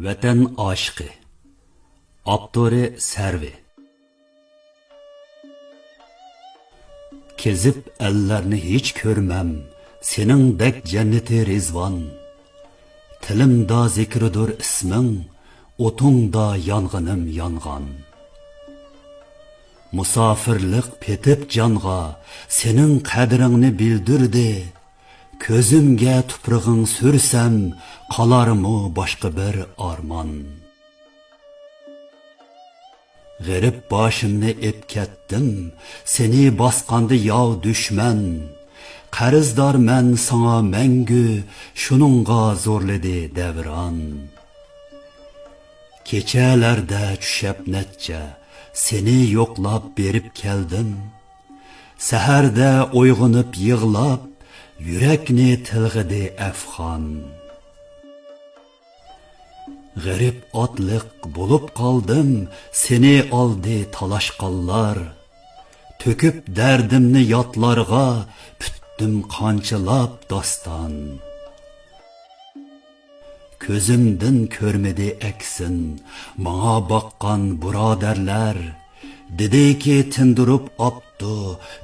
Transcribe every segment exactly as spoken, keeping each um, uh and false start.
ۋەتەن ئاشىقى. ئاپتورى سەرۋى. كېزىپ ئەللەرنى ھېچ كۆرمەم، سېنىڭدەك جەننىتى رىزۋان. تىلىمدا زىكرىدۇر ئىسمىڭ، ئوتۇڭدا يانغىنىم يانغان. مۇساپىرلىق پېتىپ جانغا، سېنىڭ قەدرىڭنى بىلدۈردى. كۆزۈمگە تۇپرىغىڭ سۈرسەم، قالارمۇ باشقا بىر ئارمان؟ غېرىب باشىمنى ئېپ كەتتىم، سېنى باسقاندا ياۋ دۈشمەن. قەرزدارمەن ساڭا مەڭگۈ، شۇنىڭغا زورلىدى دەۋران. كېچەلەردە چۈشەپ نەچچە، سېنى يوقلاپ بېرىپ كەلدىم. سەھەردە ئويغىنىپ يىغلاپ، يۈرەكنى تىلغىدى ئەفغان. غېرىب ئاتلىق بولۇپ قالدىم، سېنى ئالدى تالاشقانلار. تۆكۈپ دەردىمنى ياتلارغا، پۈتتۈم قانچىلاپ داستان. كۆزۈمدىن كۆرمىدى ئەكسىن ماڭا باققان بۇرادەرلەر. دېدىكى، تىندۇرۇپ ئاپتۇ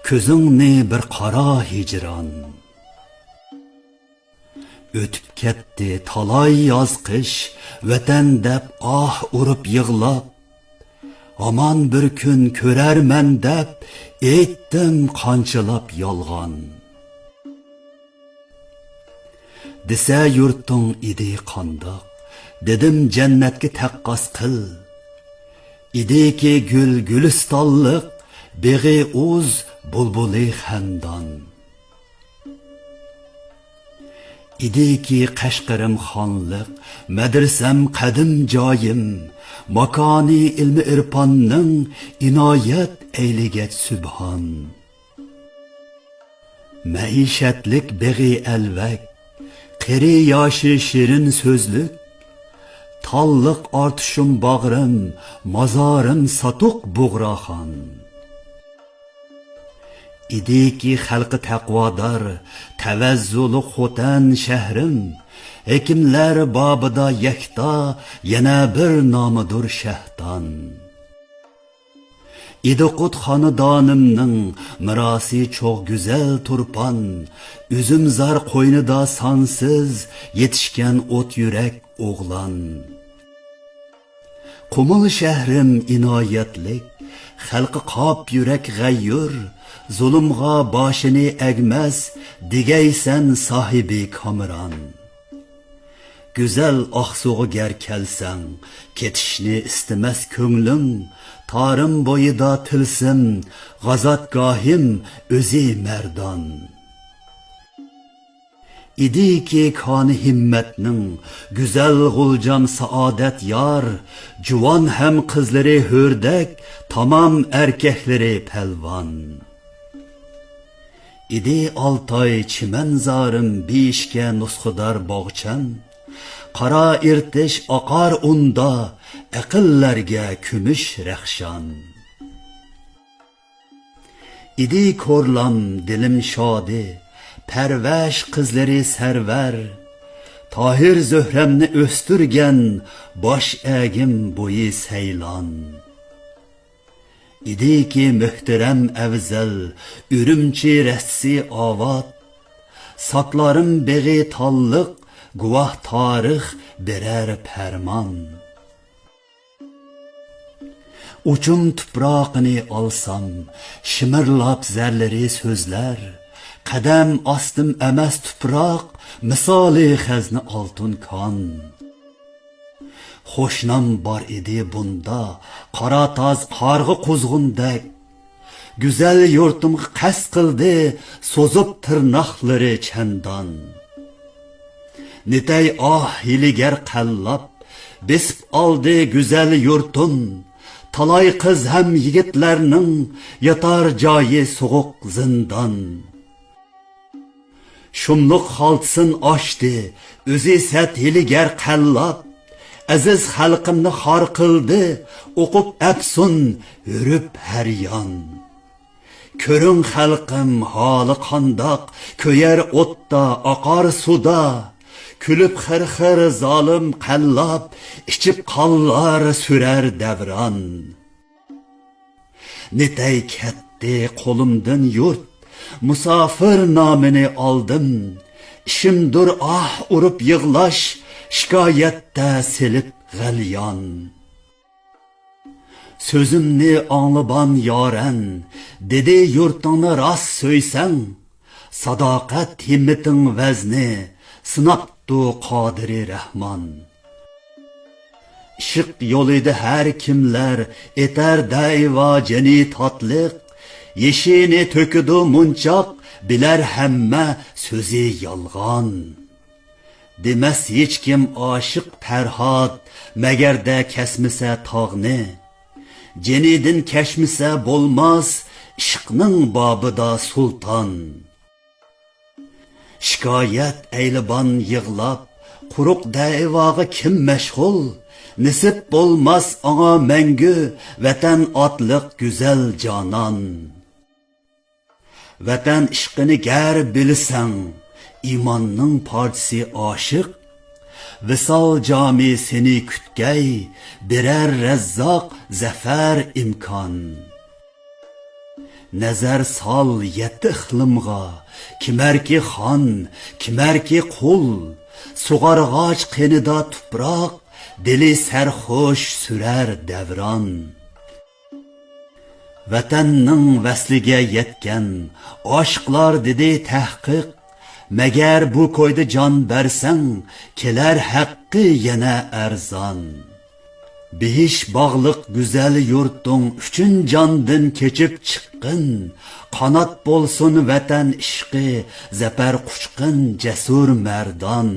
كۆزۈڭنى بىر قارا ھىجران. ئۆتۈپ كەتتى تالاي ياز قىش، ۋەتەن دەپ ئاھ ئۇرۇپ يىغلاپ. ھامان بىر كۈن كۆرەرمەن دەپ، ئېيتتىم قانچىلاپ يالغان. دېسە يۇرتۇڭ ئىدى قانداق، دېدىم جەننەتكە تەققاس قىل. ئىدىكى گۈل گۈلىستانلىق، بېغى ئۇز، بۇلبۇلى خەندان. ئىدىكى قەشقىرىم خانلىق، مەدرىسەم قەدىم جايىم، ماكانى ئىلمى ئىرپاننىڭ، ئىنايەت ئەيلىگەچ سۈبھان. مەئىشەتلىك بېغى ئەلۋەك، قېرى ياشى شېرىن سۆزلۈك، تاللىق ئارتۇشۇم باغرىم، مازارىم ساتۇق بۇغراخان. ئىدىكى خەلقى تەقۋادار، تەۋەززۇلۇق خوتەن شەھرىم، ھېكىملەر بابىدا يەكتا، يەنە بىر نامىدۇر شەھتان. ئىدىقۇت خانىدانىمنىڭ مىراسى چوغ گۈزەل تۇرپان، ئۈزۈمزار قوينىدا سانسىز يېتىشكەن ئوت يۈرەك ئوغلان. قۇمۇل شەھرىم ئىنايەتلىك، خەلقى قاپ يۈرەك غەييۇر، زۇلۇمغا باشىنى ئەگمەس، دېگەيسەن ساھىبى كامېران. گۈزەل ئاقسۇغا گەر كەلسەڭ، كېتىشنى ئىستىمەس كۆڭلۈم، تارىم بويىدا تىلسىم، غازاتگاھىم ئۆزى مەردان. ئىدىكى كانى ھىممەتنىڭ، گۈزەل غۇلجام سائادەت يار، جۇۋان ھەم قىزلىرى ھۆردەك، تامام ئەركەكلىرى پەلۋان. ئىدى ئالتاي چىمەنزارىم، بېيىشكە نۇسخىدار باغچام، قارا ئىرتىش ئاقار ئۇندا، ئەقىللەرگە كۈمۈش رەخشان. ئىدى كورلام دىلىم شادى، پەرۋەش قىزلىرى سەرۋەر، تاھىر زۆھرەمنى ئۆستۈرگەن، باش ئەگىم بويى سەيلان. ئىدىكى مۆھتەرەم ئەۋزەل، ئۈرۈمچى رەستىسى ئاۋات، ساكلارىم بېغى تاللىق، گۇۋاھ تارىخ بېرەر پەرمان. ئۇچۇم تۇپراقىنى ئالسام، شىمىرلاپ زەرلىرى سۆزلەر. قەدەم ئاستىم ئەمەس تۇپراق، مىسالى خەزنە ئالتۇن كان. خوش نام بار ئىدى بۇندا، قارا تاز قارغا قۇزغۇندەك. گۈزەل يۇرتۇمغا قەست قىلدى، سوزۇپ تىرناقلىرى چەندان. نېتەي ئاھ ھىيلىگەر قەللاپ، بېسىپ ئالدى گۈزەل يۇرتۇم. تالاي قىز ھەم يىگىتلەرنىڭ ياتار جايى سوغۇق زىندان. شۇملۇق خالتىسىن ئاچتى، ئۆزى سەت ھىيلىگەر قەللاپ. ئەزىز خەلقىمنى خار قىلدى، ئوقۇپ ئەپسۇن، ھۆرۈپ ھەر يان. كۆرۈڭ خەلقىم ھالى قانداق، كۆيەر ئوتتا، ئاقار سۇدا. كۈلۈپ خىر-خىر زالىم قەللاپ، ئىچىپ قانلار سۈرەر دەۋران. نېتەي كەتتى قولۇمدىن يۇرت، مۇساپىر نامىنى ئالدىم. ئىشىمدۇر ئاھ ئۇرۇپ يىغلاش، شىكايەتتە سېلىپ غەليان. سۆزۈمنى ئاڭلىبان يارەن، دېدى يۇرتۇڭنى راست سۆيسەڭ. ساداقەت ھىممىتىڭ ۋەزنى، سىناپتۇ قادىرى رەھمان. ئىشق يولىدا ھەر كىملەر، ئېتەر دەۋا جېنى تاتلىق. يېشىنى تۆكىدۇ مۇنچاق، بىلەر ھەممە سۆزى يالغان. دېمەس ھېچكىم ئاشىق پەرھات، مەگەردە كەسمىسە تاغنى. جېنىدىن كەچمىسە بولماس، ئىشقنىڭ بابىدا سۇلتان. شىكايەت ئەيلىبان يىغلاپ، قۇرۇق دەۋاغا كىم مەشغۇل؟ نېسىپ بولماس ئاڭا مەڭگۈ، ۋەتەن ئاتلىق گۈزەل جانان. ۋەتەن ئىشقىنى گەر بىلسەڭ، ئىماننىڭ پارچىسى ئاشىق. ۋىسال جامى سېنى كۈتكەي، بېرەر رەززاق زەفەر ئىمكان. نەزەر سال يەتتە ئىقلىمغا، كىمەركى خان، كىمەركى قۇل. سۇغارغاچ قېنىدا تۇپراق، دىلى سەرخوش سۈرەر دەۋران. ۋەتەننىڭ ۋەسلىگە يەتكەن ئاشىقلار دېدى تەھقىق، مەگەر بۇ كويدا جان بەرسەڭ، كېلەر ھەققى يەنە ئەرزان. بېھىش باغلىق گۈزەل يۇرتۇڭ ئۈچۈن جاندىن كېچىپ چىققىن، قانات بولسۇن ۋەتەن ئىشقى، زەپەر قۇچقىن جەسۇر مەردان.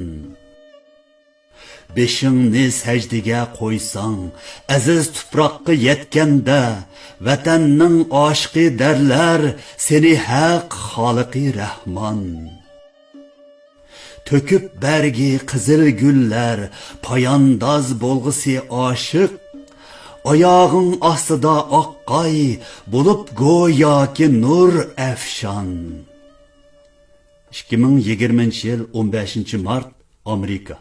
بېشىڭنى سەجدىگە قويساڭ، ئەزىز تۇپراققا يەتكەندە، ۋەتەننىڭ ئاشىقى دەرلەر سېنى ھەق خالىقى رەھمان. تۆكۈپ بەرگى قىزىل گۈللەر، پايانداز بولغۇسى ئاشىق. ئاياغىڭ ئاستىدا ئاققاي، بولۇپ گوياكى نۇر ئەفشان. ئىككى مىڭ يىگىرمىنچى يىل، ئون بەشىنچى مارت، ئامېرىكا.